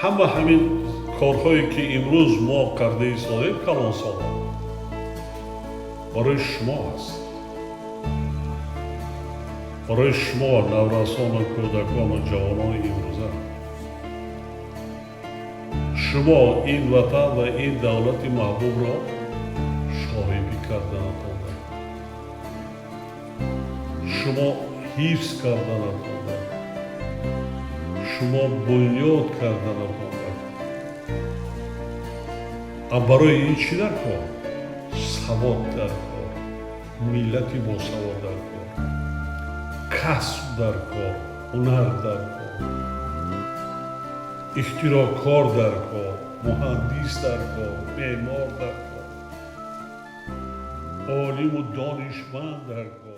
Ҳама ҳамин корҳое, ки имрӯз мо карда истодаем, калонсолон, барои шумо аст, барои шумо, наврасону кӯдакону ҷавонони имрӯза. Шумо ин ватан ва ин давлати маҳбубро соҳибӣ карданатон, шумо ҳифз карданатон, шумо бунёд карданатон. А барои ин чӣ дар кор? Савод дар кор, миллати босавод дар кор, касб дар кор, ҳунар дар кор, ихтироъкор дар кор, муҳандис дар кор, меъмор дар кор, олиму донишманд дар кор.